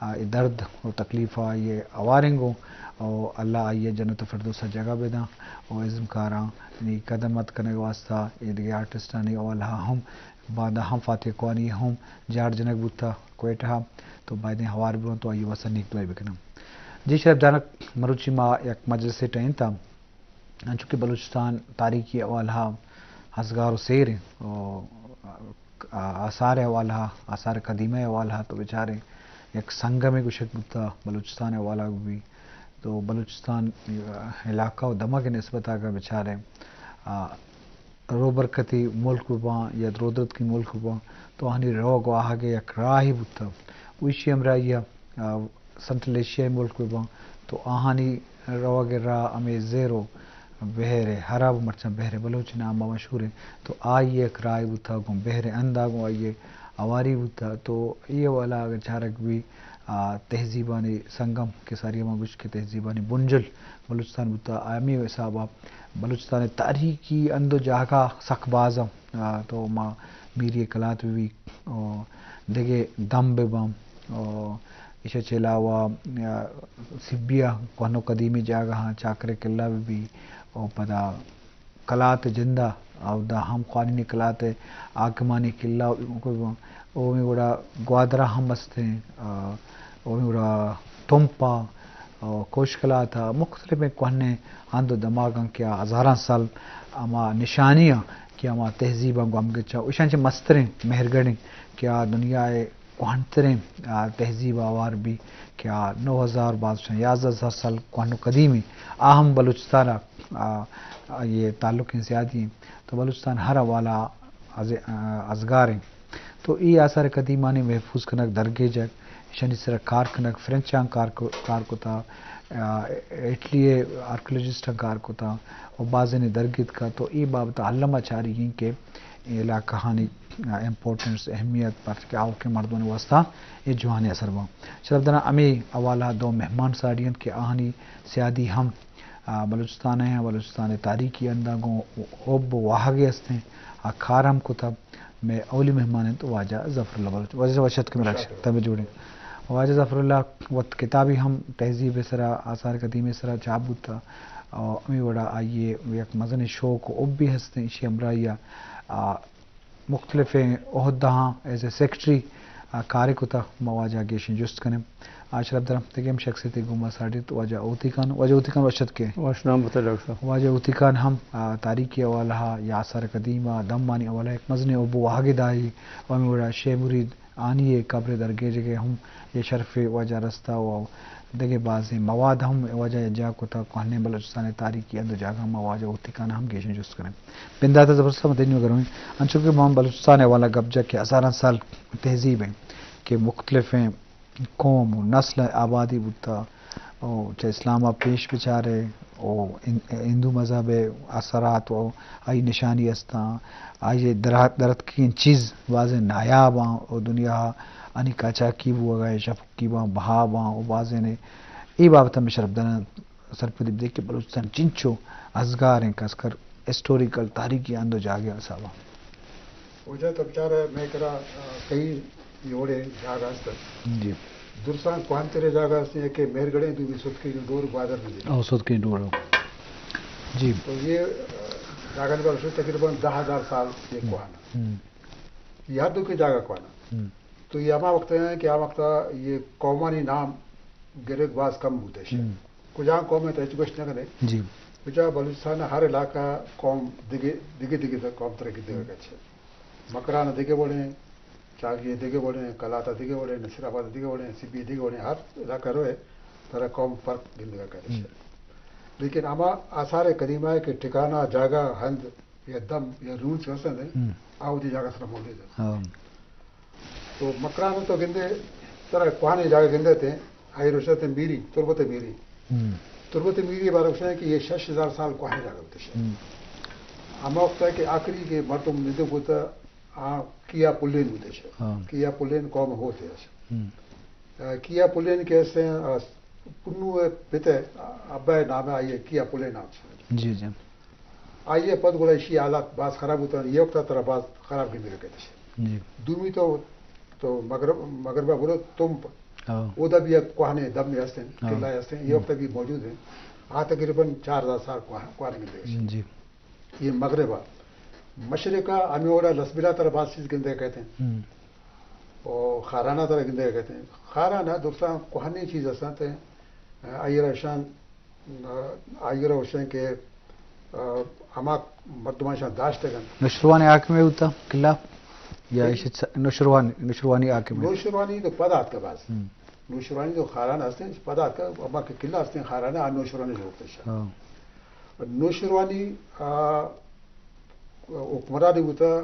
آ، اے درد و تکلیف آئی ء ہواریں گوں، و اللہ آئی ء جنت فردوس ء جگہ بداں، و ازمکاراں نی خدمت کنگ واسطہ اے دگہ آرٹسٹانی حوالہ ہم باندا ہم فاتح کوانی ہم جاڑ جنگ بوتا کوئٹہ ء، تو بایدیں ہوار بباں تو آئی ء واسطہ نیک دعائی بکناں۔ جی شرف دانک، مروچی ما یک مجلسے ٹہینتا، انچو کہ بلوچستان تاریخی حوالہ ء ازگار و سیر انت، و آ-، آثار حوالہ ء، آثار قدیمہ حوالہ ء تو بچاریں یک سنگمے گوشگ بوتا بلوچستان حوالہ ء بھی، تو بلوچستان، آ، علاقہ و دمگ نسبت اگاں بچاریں، آ، روبرکتی ملک بباں یا درودرتکی ملک بباں، تو آہانی روگ و آہگ ء یک راہے بوتا۔ و ایشی ہمراہی ء، آ، سنٹرل ایشیائی ملک بباں، تو آہانی روگ ء راہ ہمے زیر و بحر ء، ہراب مرچاں بحر بلوچ نام ء مشہور انت، تو آئی ء یک راہے بوتا، گوں بحر ہند ء گوں آئی ء ہواری بوتا۔ تو اے حوالہ اگاں چارگ بی، آ، تہذیبانی سنگم کہ ساری ما گوش کہ تہذیبانی بنجل بلوچستان بوتا، ہمے حساب ء بلوچستان ء تاریخی ہند و جاگہ سک باز انت۔ آ، تو ما میری کلات بہ بی، او، دگہ دم بہ باں، او، ایشا چہ علاوہ، آ، سبی ء کوہن و قدیمی جاگہاں چاکر قلعہ بہ بی، او پدا کلات جندہ، اودا ہم قوانین کلات حاکمانی قلعہ، او ہمے وڑا گوادر ء ہم استیں، آ، او ہمے وڑا تمپ ء، او کوشکلات ء مختلفیں کوہنیں ہند و دماگاں کہ آ ہزاراں سال ہما نشانی آں کہ ہما تہذیباں گوں ہمگچاں، ایشاں چہ مستریں مہرگڑھیں کہ آ دنیا ء کوہنتریں، آ، تہذیب ء ہوار بی کہ آ نو ہزار، بعض اشاں یازدہ ہزار سال کوہن و قدیمی، آ ہم بلوچستان ء، آ، آئی ء تعلق انت زیادی انت۔ تو بلوچستان ہر حوالہ ء از-، آ، ازگار انت۔ تو اے آثار قدیمانی محفوظ کنگ، درگیجگ، ایشانی سرا کار کنگ، فرنچاں کار کو-، کار کتا، آ، اٹلی ء آرکیالوجسٹاں کار کتا و بازینے درگیتکا، تو اے بابت ء الم ء چاریگیں کہ اے علاقہانی، آ، امپورٹنس، اہمیت، پرچہ کہ آؤکیں مردمانی واسطہ اے جوانیں اثر باں۔ شرف داراں ہمے حوالہ ء دو مہمان ساڑی انت کہ آہانی سیادی ہم، آ، بلوچستان ء، بلوچستان ء تاریخی ہنداں گوں حب و واہگے استیں، آ کار ہم کتا۔ مئے اولی مہمان انت واجہ ظفر اللہ بلوچ۔ واجہ صاحب، وش اتکے مراگش، تمے جوڑیں۔ واجہ ظفر اللہ وت کتابی ہم تہذیب ء سرا، آثار قدیم ء سرا چاپ بوتا۔ اور ہمے وڑا آئی ء یک مزنیں شوق و حبی ہستیں، ایشی ہمراہی ء، آ، مختلفیں عہدہاں ایز اے سیکرٹری، آ، کارے کتا۔ ما واجہ گیشیں جست کنیں۔ آ، شرف داراں دگہ ہم شخصیتے گوں ما ساڑی انت، واجہ ہوتی خان۔ واجہ ہوتی خان، وش اتکے۔ وش نام بوتہ ڈاکٹر صاحب۔ واجہ ہوتی خان ہم، آ، تاریخی حوالہ ء یا آثار قدیمہ دمانی حوالہ ء یک مزنیں حب و واہگے دائی، و ہمے وڑا شے مرید آنی ء قبر ء درگیجگ ء ہم اے شرف ء واجہ رستہ و دگہ بازیں مواد ہم واجہ یکجاہ کتہ۔ کوہنیں بلوچستان ء تاریخی ہند و جاگہ ما واجہ ہوتی خان ہم گیشیں جست کنیں۔ بندات ء زبرستہ مدنی و گرویں، انچو کہ ما بلوچستان ء حوالہ گپ جت کہ ہزاراں سال تہذیب انت کہ مختلفیں قوم و نسل ء آبادی بوتہ، و چہ اسلام ء پیش بچارے، و ہن-، ہندو مذہب ء اثرات و آئی نشانی استاں، آئی درا-، درتکگیں چیز بازیں نایاب آں، و دنیا ء آنی قاچاقی بوگ ء شپکی باں، بہا باں، و بازیں اے بابت ء ہمے شرف داراں سرپدی بدے کہ بلوچستان چنچو ازگار انت، خاص کر ہسٹوریکل، تاریخی ہند و جاگہ ء حساب ء۔ واجہ تو بچارے مئے کرا، آ، کئی جوڑے جاگہ است۔ جی۔ درساں کوہنتریں جاگہ است، یکے مہرگڑھیں، دومی ستکیں ڈور گوادر میں۔ او، ستکیں ڈور۔ جی۔ تو یہ، آ، جاگہ نبر شد تقریباً دہ ہزار سال یہ ہم۔ کوہن۔ ہم۔ یہ ہر دو کے جاگہ کوہن۔ ہم۔ تو یہ ہما وقت ہیں کہ آ وقت یہ قومانی نام گرگ باز کم بوتے شے۔ ہم۔ کجام قوم ء تو ہچ گوشت نہ کنے۔ جی۔ بچا بلوچستان ء ہر علاقہ قوم دگہ، دگہ دگہ قوم ترا گندگ ء کچ۔ مکران ء دگہ وڑیں، چاگی ء دگہ وڑیں، کلات ء دگہ وڑیں، نصیر آباد ء دگہ وڑیں، سبی ء دگہ وڑیں، ہر علاقہ روئے ترا قوم فرق گندگ ء کچ۔ ہم۔ لیکن ہما آثار قدیمہ ء کہ ٹھکانہ، جاگہ، ہند یا دم یا رونس ہستند، ہم۔ آ وتی جاگہ سرا موجود انت۔ ہاں۔ تو مکران تو گندے، ترا کوہنیں جاگہ گندے تے، آئی روشتے میری، تربت میری۔ ہم۔ تربت میری بارہ گوشتے کہ یہ شش ہزار سال کوہنیں جاگہ بوتے شے۔ ہم۔ ہما وقت ہے کہ آخری کے مردم ندو بوتا، آ، کیا پلین بوتے شے۔ ہاں۔ کیا پلین قوم ہوتے شے۔ ہم۔ آ، کیا پلین کے سے، آ، پنو پتے، آ، ابا نام ہے، آئیے کیا پلین نام سے۔ جی، جی۔ آئی ء پد گڑا ایشی حالات باز خراب بوتن، یہ وقت ترا باز خراب گندگ ء کیت۔ جی۔ دومی تو، تو مغرب، مغرب ء برو تمپ۔ ہاں۔ اودا بھی یک کوہنے دمے ہستیں، ہاں۔ قلعہ ہستیں، یہ ہم۔ وقت بھی موجود ہیں۔ آ تقریباً چار ہزار سال کوہ-، کوہنے گندگ۔ جی۔ یہ مغرب ہے۔ مشرق ہمیں اوڑا لسبیلہ ترا بعض چیز گندگ کئیت۔ ہم۔ او خارانہ ترا گندگ کئیت۔ خارانہ درستاں کوہنیں چیز ہستاں تے، آئی را شان، آئی را وشن کہ، آ، ہما مردمان شان داشتگ انت۔ نوشروانی حاکم بوتا قلعہ؟ یا ایشی چ-، نوشروانی، نوشروانی حاکم؟ نوشروانی تو پد آتکا باز۔ ہم۔ نوشروانی تو خارانہ ہستیں، پد آتکا، ہما کہ قلعہ ہستیں خارانہ، آ نوشروانی جو وقت شان۔ ہاں۔ نوشروانی، آ، حکمرانی بوتا،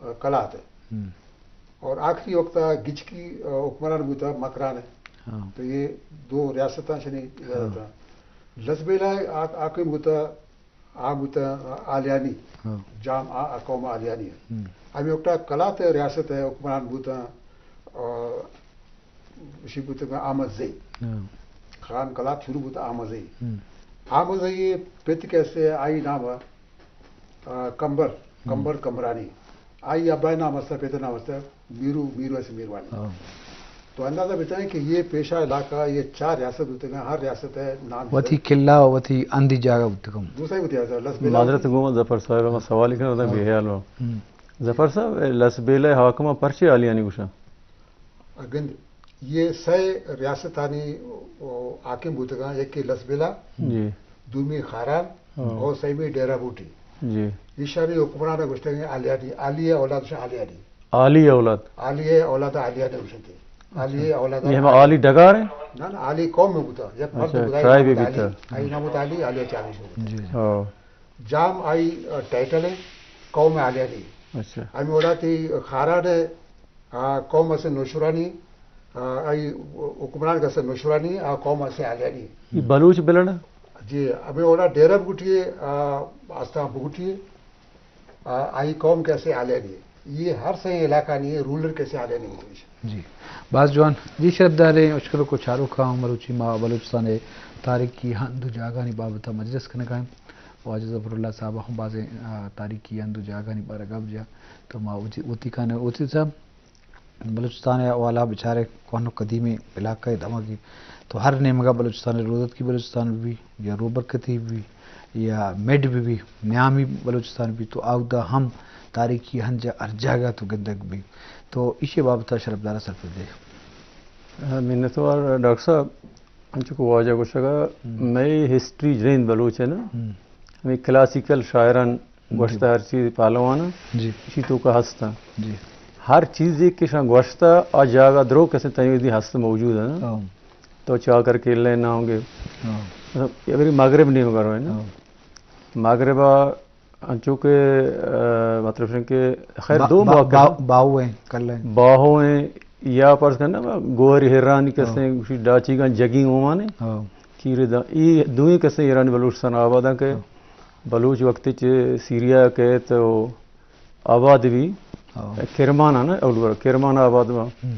آ، قلات۔ ہم۔ اور آخری وقت گچکی، آ، حکمران بوتا مکران۔ ہاں۔ تو یہ دو ریاستاں شنی ہاں۔ عبارت ہیں۔ لسبیلہ آ-، حاکم بوتا، آ بوتا آلیانی۔ ہاں۔ جام آ، آ قوم آلیانی ہے۔ ہم۔ ہمیں وقتا قلات ریاست ہے، حکمران بوتا، آ، اسی بوتا آمد زئی۔ ہاں۔ خان قلات شروع بوتا آمد زئی۔ ہم۔ آمد زئی پت کیسے آئی نام ہے، آ، کمبر، ہم۔ کمبر کمبرانی۔ آئی ابا نام ہستا، پت نام ہستا، میرو، میرو ایسے میروانی۔ ہاں۔ تو اندازہ بتائیں کہ یہ پیشہ علاقہ، یہ چار ریاست ہوتے ہیں، ہر ریاست ہے نام وتی قلعہ، وتی اندی جاگہ بوتگم۔ دوسرا ہی بتایا تھا، لس بلا معذرت گوما ظفر صاحب، ہم سوال کنا، ہاں۔ بے حیال ہو۔ ہم۔ ظفر صاحب، لس بیلہ حاکمہ پرچے آلیانی گوشاں؟ گند، یہ سئے ریاستانی، او، حاکم بوتگاں، یکے لسبیلہ، جی۔ دومی خاران، ہاں۔ اور سیمی ڈیرہ بوٹی۔ جی۔ ایشانی حکمران گوشتگیں آلیانی، آلی اولاد شان آلیانی۔ آلی اولاد؟ آلی اولاد آلیانی گوشتے۔ آلی اولاد یہ ہم آلی ڈگار ہیں؟ نہ، نہ، آلی قوم میں بوتا، یک مرد اچھا، بوتا، ٹرائب نام بوتا بوتا۔ آلی، آئی نام بوتا آلی، آلی چالیس بوتا۔ جی۔ ہاں۔ جام آئی، آ، ٹائٹل ہے، قوم آلیانی۔ اچھا۔ ہمیں وڑا تی خاران ہے، آ، قوم اسے نوشورانی، آ، آئی حکمران کسے نوشورانی، آ، قوم اسے آلیانی۔ یہ بلوچ بلن؟ جی، ہمیں وڑا ڈیرہ بگٹی ہے، آ، آستان بگٹی ہے، آ، آئی قوم کسے آلیانی ہے۔ یہ ہر سئے علاقہ نہیں ہے، رولر کسے آلیانی ہے۔ جی، باز جوان۔ جی، شرپداریں اشکر کو چاروکاں، مروچی ما بلوچستان تاریخی ہند و جاگانی بابت مجلس کنگا ہیں۔ واجہ ظفر اللہ صاحب ہم بازیں، آ، تاریخی ہند و جاگانی بارہ گپ جا۔ تو ما وتی، وتی کانے وتی صاحب بلوچستان ء حوالہ بچارے کوہن و قدیمی علاقہ ء دمگی تو ہر نیمگا بلوچستان ء رودتکی بلوچستان بہ بی یا روبرکتی بہ بی یا مڈ بہ بی، نیامی بلوچستان بہ بی تو اودا ہم تاریخی ہنج ہر جاگہ تو گندگ بی۔ تو ایشی بابت شرپدار سرپد دے۔ منتوار ڈاکٹر صاحب، انچو کہ واجہ گوشگا، ہم۔ مئے ہسٹری جنین بلوچ ہے نا، ہم۔ ہمیں کلاسیکل شاعران جی۔ گوشتہ ہر چیز پہلوان جی۔ اسی تو کا ہستا۔ جی۔ ہر چیزے کہ شان گوشتہ آ جاگہ درو کسے تیودی ہست موجود ہے نا۔ ہاں۔ تو چاکر کے لے نہ ہوں گے۔ ہاں۔ مطلب، یہ میری مغرب نہیں ہوگا روئے نا۔ ہاں۔ مغرب آ انچو کہ، آ، مطلب شن کہ خیر با-، دو با-، موقع با-، ہیں۔ باہو ہیں، کل ہیں۔ باہو ہیں، یا پرس کرنا گوہری ہیرانی ہاں۔ کسے گوشی ڈاچی گان جگی اومانے۔ ہاں۔ کیرے دا، ای دوئیں کسے ایرانی بلوچستان آباداں کہ ہاں۔ بلوچ وقت چ سیریا کہ تو آباد بھی ہاں۔ کرمان ہے نا، اول کرمان آباد ما۔ ہم۔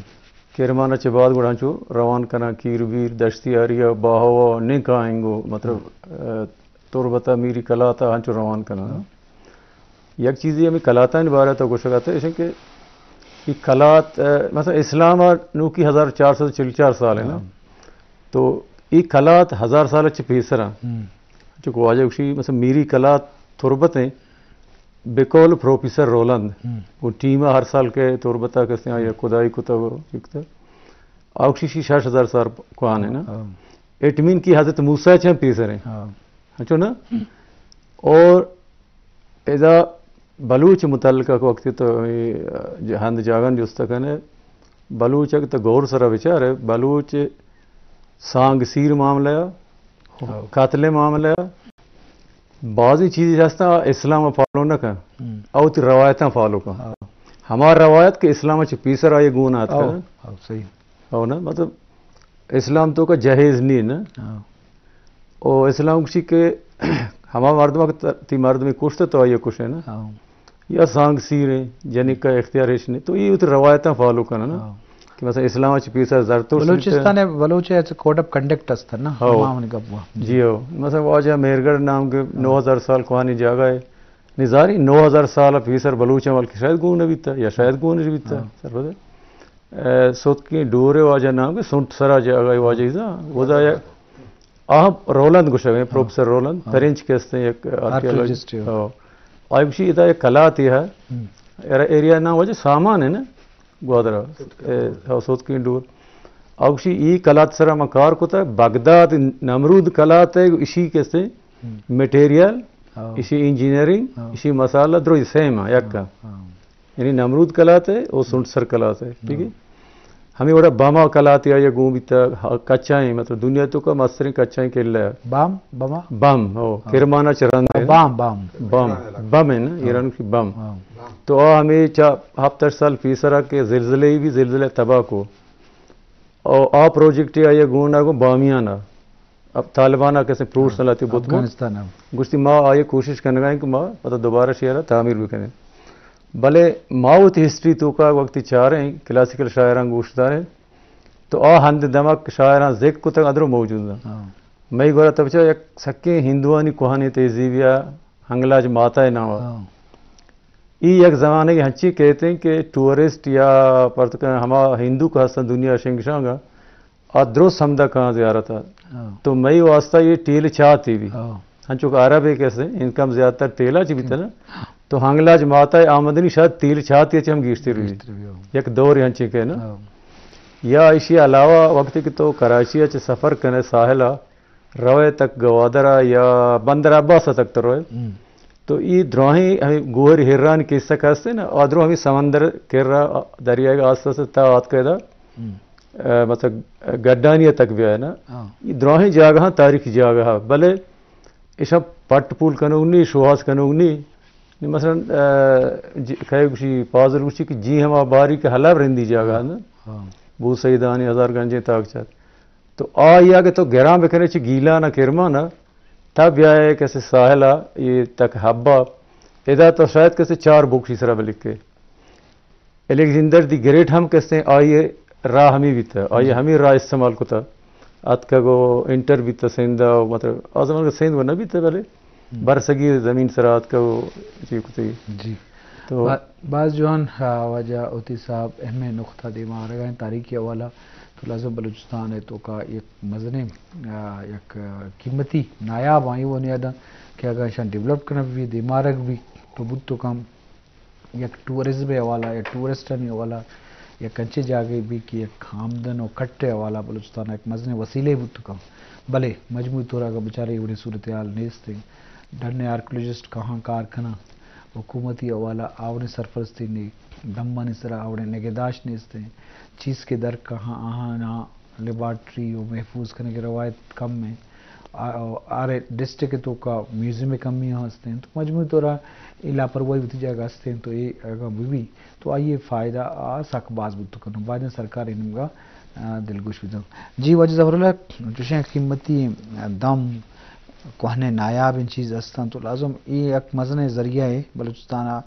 کرمان چ بعد گڑا چو روان کنا کیر بیر دشتی آریا باہو نکائیں گو، مطلب، ہاں۔ آ، تربت ء میری کلات ء ہنچو روان کناں۔ ہاں۔ یک چیزے ہمیں کلاتانی بارہ تو گوشگ ات، ایش کہ یہ کلات، ء، مثلا اسلام ء نوکی ہزار چار سد چل چار سال ہے نا۔ ہاں۔ تو یہ کلات ہزار سال چہ پیسر ہیں۔ ہم۔ چونکہ واجہ گوشی، مثلا میری کلات تربت ہیں، بقول پروفیسر رولند۔ ہم۔ وہ ٹیم ہر سال کے تربت ء کسے آیا ہم۔ کدائی کتگ و چکتگ۔ آوکشی شش ہزار سال کوان ہے نا۔ ہاں۔ اٹ مین کہ حضرت موسیٰ چہ پیسر ہیں۔ ہاں۔ ہنچو نا؟ اور ادا بلوچ متعلقہ وقت تو ہمیں ہند جاگان جست کنے، بلوچ اگر تو غور سرا بچارے، بلوچ سانگ سیر معاملہ، ہاں۔ قتل معاملہ، بعضی چیزیں ہستاں اسلام فالو نہ کن، ہم۔ او تی روایتاں فالو کن۔ ہاں۔ ہما روایت کہ اسلام چہ پیسر آئی گون آت ہاں، کن۔ ہاں، صحیح۔ او نا، مطلب، اسلام تو کا جہیز نہیں نا۔ ہاں۔ او اسلام کسی کہ ہما مردم کہ ت-، تی مردمی کشت تو آئی کشے نا۔ ہاں۔ یا سانگ سیر ہیں، جنی کا اختیار ہیچ نہیں۔ تو یہ اتر روایتاں فالو کرنا نا۔ ہاں۔ کہ مثلا اسلام چہ پیسر زرتشت بلوچستان ہے، بلوچ ہے، ایسے کوڈ آف کنڈکٹ است نا۔ ہاں۔ ہما ہمیں گپ ہوا۔ جی ہو۔ مثلا واجہ مہرگڑھ نام کے ہاں۔ نو ہزار سال کوانی جاگہ ہے۔ نزاری نو ہزار سال پیسر بلوچ عمل کی شاید گون بیتا یا شاید گون بیتا۔ ہاں۔ سر بدل۔ اے، سوتکیں ڈور ءِ واجہ نام کہ سنٹ سرا جاگہ ءِ واجہ زاں، ودا یا-، آ رولند گوشگ ءَ، پروفیسر رولند، پرنچ کہ استیں یک آرکیالوجسٹ۔ آرکیالوجسٹ۔ ہاں۔ آئی گوشی ادا یک کلاتے ہے، ہم۔ ایرا-، ایریا نام واجہ سامان ہے نا، گوادر ءَ، اے، ہاں، سوتکیں ڈور۔ آ گوشی ای کلات سرا من کار کتا، بغداد نمرود کلات ہے، اشی کہ استیں ہم۔ مٹیریل، ہاں۔ اشی انجینئرنگ، ہاں۔ اشی مسالہ دروی سیم ہے، یک۔ ہاں، ہاں۔ یعنی نمرود کلات ہے، او سنٹ سر کلات ہے، ٹھیک ہے؟ ہاں۔ ہمیں وڑا بما کلات یا، یا گون بیتا، ہا-، کچائیں، مطلب دنیا توکا مستریں کچائیں قلعہ ہے۔ بام، بما؟ بم، او، ہاں۔ کرمانا چہ رند ہے۔ بام، بام۔ بم، بم ہے نا، ہاں۔ ایران کی بم۔ ہاں۔ تو آ ہمیں چا ہفت ہشت سال پیسرا کہ زلزلے ہی بھی زلزلے تباہ کو۔ او آ پروجیکٹ آئی گون آ گون بامیانا۔ اب طالبان ءَ کسے پروش نہ لاتی بوت۔ افغانستان ءَ۔ گوشتی ما آئی کوشش کنگا ایں کہ ما پدا دوبارہ شہر ءَ تعمیر بکنیں۔ بلے ما وتی ہسٹری توکا وقتی چاریں کلاسیکل شاعراں گوش داریں تو آ ہند دمک شاعراں ذکر کتگ ادرو موجود ہیں۔ ہاں۔ مئی گورا تبچہ یک سکیں ہندوانی کوہانی تہذیبی ءَ ہنگلاج ماتا ءِ نام ءَ۔ ہاں۔ ای یک زمانے ہنچی کہتے ہیں کہ ٹورسٹ یا پرتکن ہما ہندو کا ہستن دنیا شنگ شانگا آ درست ہمدا کاں زیارت ءَ۔ ہاں۔ تو مئی واسطہ یہ ٹیل چاتے بھی۔ ہاں۔ ہنچو کہ عرب ایک ایسے انکم زیادہ تر ٹیلا چی بیتا نا۔ تو ہنگلاج ماتا آمدنی شاید ٹیل چاتے چی ہم گیشتر ہوئی۔ گیشتر ہوئی، ہاں۔ یک دور ہنچی کہ نا۔ ہاں۔ یا اسی علاوہ وقت کہ تو کراچی چ سفر کنے ساحل ءَ، روئے تک گوادر ءَ یا بندر عباس ءَ تک تو روئے۔ ہم۔ تو ای دراہیں ہمیں گوہر ہیران کیسہ کستے نا، آ درو ہمیں سمندر کرا دریائے آس پاس تا آتکے دا۔ ہم۔ اے، مطلب، گڈانی تک بیا ہے نا۔ ہاں۔ یہ دراہیں جاگہ ہاں، تاریخی جاگہ ہاں، بلے ایشاں پٹ پول کنوک نی، شوہاز کنوک نی۔ نی مثلاً، اے، جی، کہے گوشی، پازل گوشی کہ جی ہما باری کہ حلب رندی جاگہ نا۔ ہاں۔ بو سیدانی ہزار گنجیں تاک چت۔ تو آئی اگہ تو گران بکنے چہ گیلان ءَ کرمان ءَ، تب بیائے کسے ساحل ءَ، یہ تک حبا، ادا تو شاید کسے چار بکشی سرا بلکے۔ الیگزینڈر دی گریٹ ہم کسے آئی راہ ہمیں بیتا، آئی ہمیں راہ استعمال کتا۔ اتکگ و انٹر بیتا سندھ ءَ، مطلب، آ زمان سندھ و نہ بیتا بلے برسگی زمین سرا اتکگ و چی کتی۔ جی۔ تو با-، باز جوان، آ، واجہ ہوتی صاحب اہمیں نقطہ دیما آرگا ہیں تاریخی حوالہ۔ تو لازم بلوچستان ہے تو کا یک مزنیں، آ، یک قیمتی نایاب آئی وہ نیاداں کہ اگر اشان ڈیولپ کرنا بھی دیما آرگ بھی تو بود تو کم یک ٹورزم حوالہ یا ٹورسٹانی حوالہ یک انچیں جاگہے بی کہ یک آمدن و کٹ حوالہ بلوچستان یک مزنیں وسیلے بوت کن۔ بلے مجموعی طور اگاں بچارے اوڑیں صورتحال نیست انت۔ ڈن آرکیالوجسٹ کہاں کار کناں، حکومتی حوالہ آوڑیں سرپرستی نی، دمانی سرا آوڑیں نگہداشت نیست انت۔ چیز کہ در کہاں آہاں لیبارٹری و محفوظ کنگ ءِ روایت کم ایں۔ آ-، آ-، ہر ڈسٹرکٹ ءِ توکا میوزیم ءِ کمی ہم ہست ایں۔ تو مجموعی طور ءَ اے لاپرواہی وتی جاگہ ہست ایں، تو اے اگاں بہ بی تو آئی ءِ فائدہ آ سک باز بوت کنت۔ باید ایں سرکار اے نیمگا، آ، دلگوش بیت۔ جی واجہ ظفر اللہ، چوشیں قیمتی دم کوہنیں نایابیں چیز ہستاں، تو لازم اے یک مزنیں ذریعہ اے بلوچستان ءَ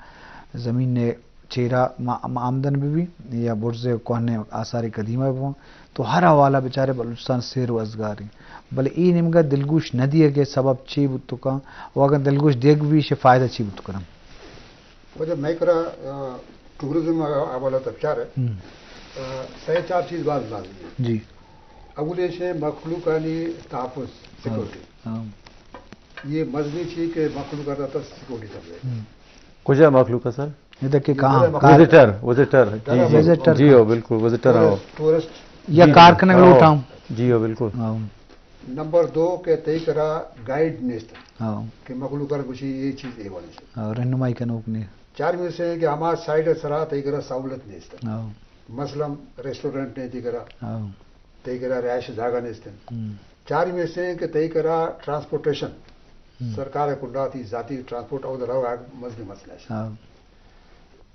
زمین ءِ چیرا ما-، ما آمدن بہ بی یا برز ءِ کوہنیں آثار قدیمہ بہ باں، تو ہر حوالہ بچارے بلوچستان سیر و ازگار ایں۔ بلے اے نیمگا دلگوش نہ دیگ ءِ سبب چی بوت کن؟ و اگاں دلگوش دیگ بی، ایشی فائدہ چی بوت کن؟ واجہ مئے کرا، آ، ٹورزم ءِ حوالہ ءَ بچارے، ہم۔ آ، سئے چار چیز باز لازمی ایں۔ جی۔ اول ایش ایں مخلوقانی تحفظ، سیکورٹی۔ ہاں۔ یہ مزنی چیز کہ مخلوق ءَ را سیکورٹی کر رہے۔ ہم۔ کجا مخلوق ہے سر؟ ادا کہ کہاں؟ وزیٹر، وزیٹر۔ جی، جی۔ وزیٹر۔ جی ہو، بالکل، وزیٹر ہو۔ ٹورسٹ۔ یا جی، کار جی۔ کنگ لوٹاں۔ جی ہو، بالکل۔ ہاں۔ نمبر دو کہ تئی کرا گائیڈ نیست۔ ہاں۔ کہ مخلوق ءَ گوشی یہ چیز اے والی چیز۔ ہاں، رہنمائی کنوک نے۔ چارمی سے کہ ہما سائیڈ سرا تئی کرا سہولت نیست۔ ہاں۔ مثلاً ریسٹورنٹ نے تئی کرا۔ ہاں۔ تئی کرا رہائش جاگہ نیست۔ ہم۔ چارمی سے کہ تئی کرا ٹرانسپورٹیشن، ہم۔ سرکار ءِ کنڈا تئی ذاتی ٹرانسپورٹ اور رہو ایک مزنی مسئلہ ہے۔ ہاں۔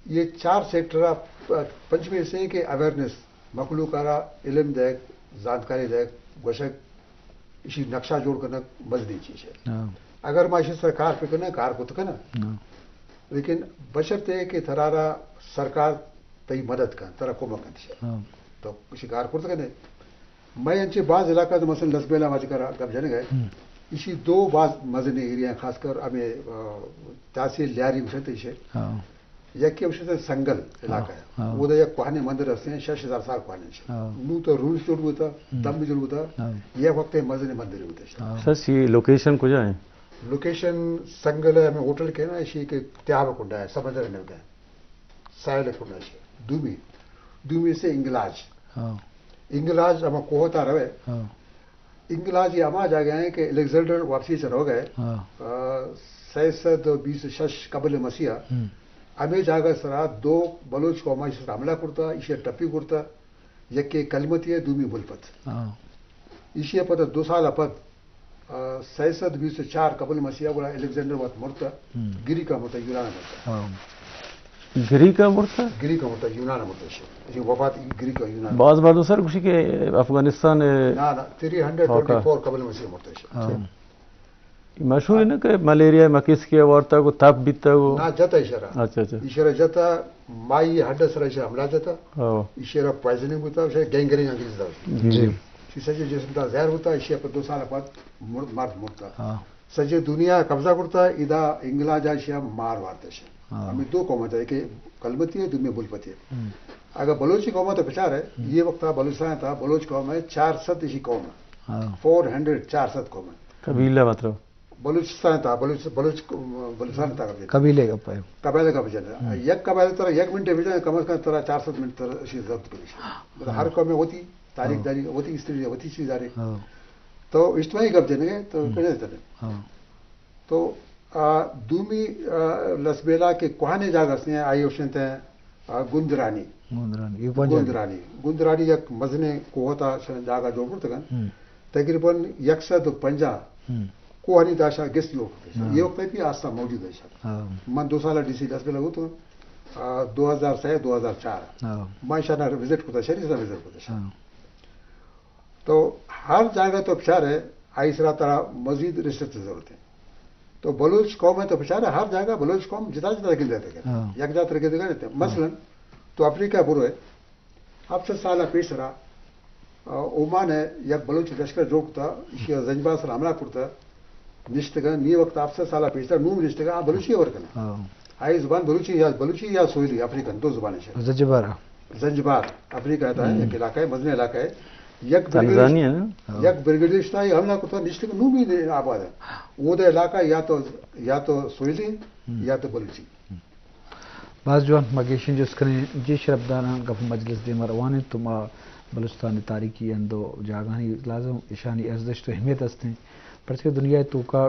یہ چار سیکٹر ءَ، پنچمی سے کہ اویئرنیس، مخلوق ءَ را علم دیگ، زانتکاری دیگ، گوشگ، ایشی نقشہ جوڑ کنگ مزنی چیز ہے۔ ہاں۔ اگر ما ایشی سر کار پہ کنیں، کار کت کنیں۔ ہاں۔ لیکن بشرطے کہ ترا را سرکار تئی مدد کن، ترا کمک کنت۔ ہاں۔ تو ایشی کار کرت کنیں۔ مئے انچیں باز علاقہ تو مثلاً لسبیلہ ما چکرا گپ جنگ ہے۔ ہم۔ ایشی دو باز مزنیں ایریا ہیں، خاص کر ہمیں، آ، تحصیل لیاری گوشنت ایشے۔ ہاں۔ یکے ہمشتے سنگل علاقہ ہے۔ ہاں۔ اودا یک کوہنیں مندر ہستیں، شش ہزار سال کوہنیں۔ ہاں۔ نوں تو رونڈ جوڑ بوتا، ہم۔ دم جوڑ بوتا، ہاں۔ یک وقت مزنیں مندرے بوتا۔ ہاں۔ سر، یہ لوکیشن کجا ہے؟ لوکیشن سنگل ہے، ہمیں ہوٹل کے نا، اسی کے تیاب کنڈا ہے، سمندر میں ہے، ساحل کنڈا ہے۔ دومی، دومی سے انگلاج۔ ہاں۔ انگلاج ہم کوہ تا روے۔ ہاں۔ انگلاج یہ ہما جاگہ ہیں کہ الیگزینڈر واپسی سے رو گئے۔ ہاں۔ آ، سہ سد بیس شش قبل مسیح۔ ہم۔ ہمیں جاگہ سرا دو بلوچ قوم ایشی سرا حملہ کرتا، ایشی ٹپی کرتا، یکے کلمتی ہے، دومی بلپت۔ ہاں۔ ایشی پتہ دو سال پد، آ، سہ سد بیس چار قبل مسیح گڑا الیگزینڈر وت مرتا، ہم۔ گریکا مرتا، یونان مرتا۔ ہاں۔ گریکا مرتا؟ گریکا مرتا، یونان مرتا شے۔ یہ وفات گریکا یونان۔ باز مردم سر گوشی کہ افغانستان نہ، نہ، تھری ہنڈریڈ ٹوئنٹی فور قبل مسیح مرتا شے۔ ہاں۔ مشہور ہے نا کہ ملیریا مکس کیا وارتا کو تپ بیتا کو۔ نہ، جتا اشارہ۔ اچھا، اچھا۔ اشارہ جتا، مائی ہڈ سر اشارہ حملہ جتا۔ ہاں۔ اشارہ پوائزننگ ہوتا، اشارہ گینگرین انگریز دا۔ جی۔ جی۔ سی سجے جسم تا زہر ہوتا، اشارہ پر دو سال بعد مرد، مرد مرتا۔ ہاں۔ سجے دنیا قبضہ کرتا، ادا انگلا جا اشارہ مار وارتا اشارہ۔ ہاں۔ ہمیں دو قوم تھا، ایک کلمتی ہے، دومی بلپتی ہے۔ ہم۔ اگر بلوچی قوم تو بچار ہے، ہم۔ یہ وقت بلوچستان تھا، بلوچ قوم ہے، چار سد اسی قوم ہے۔ ہاں۔ فور ہنڈریڈ، چار سد قوم ہے۔ قبیلہ مطلب؟ بلوچستان تھا، بلوچ-، بلوچ-، بلوچستان تھا قبیلہ۔ قبیلے کا پائے۔ قبیلے کا بجن۔ ہم۔ یک قبیلہ ترا یک منٹ بجن، کم از کم ترا چار سد منٹ ترا اسی ضبط کری۔ مطلب ہر ہاں۔ قوم میں ہوتی، تاریخ ہاں۔ داری، ہوتی ہسٹری، ہوتی چیز داری۔ ہاں۔ تو اجتماعی گپ جنگے، تو ہم۔ کجا جنگے؟ ہاں۔ تو، آ، دومی، آ، لسبیلا کہ کوہنیں جاگہ ہستیں، آئی اوشنت ہیں، آ، گندرانی۔ گندرانی، یہ پنجابی۔ گندرانی۔ گندرانی یک مزنیں کوہ تا شان جاگہ جوڑ کرتگن۔ ہم۔ تقریباً یک سد و پنجاہ ہم۔ کوہنی داشا گس جوڑ کرتے۔ ہاں۔ یہ وقت بھی آستا موجود ہے شاید۔ ہاں۔ من دو سال ڈی سی لسبیلا ہوتا، آ، دو ہزار سہ، دو ہزار چار۔ ہاں۔ من شانا وزٹ کرتا، شری سا وزٹ کرتا شانا۔ ہاں۔ تو ہر جاگہ تو بچار ہے، آئی سرا ترا مزید ریسرچ ضرورت ہے۔ تو بلوچ قوم ہے تو بچار ہے، ہر جاگہ بلوچ قوم جتا جتا گندے تھے۔ ہاں۔ یک جات گندے تھے۔ مثلاً، تو افریقہ برو ہے، ہفت سد سال پیش سرا، آ، اومان ہے، یک بلوچ لشکر جوڑ کرتا، ایشی زنجبار سرا حملہ کرتا، نشتگا، نی وقت ہفت سد سال پیش سرا، نوم نشتگا، آ بلوچی ورکنا۔ ہاں۔ آئی زبان بلوچی یا، بلوچی یا سوئیلی، افریقن، دو زبان ہے۔ زنجبار۔ زنجبار، افریقہ تا ہے، ہم۔ یک علاقہ ہے، مزنیں علاقہ ہے۔ یک بریگیڈ، تنزانیہ ہے نا؟ ہاں۔ یک بریگیڈ اشتا، یہ حملہ کرتا، نشتگ نومی نے آباد ہے۔ وہ دے علاقہ یا تو، یا تو سوئیلی، ہم۔ یا تو بلوچی۔ باز جوان، ما گیشیں جست کنیں، جی شرپداراں، گپ مجلس دیما روان انت، تو ما بلوچستان تاریخی ہند و جاگہانی لازم اشانی ارزشت و اہمیت ہستیں، پرچہ کہ دنیا توکا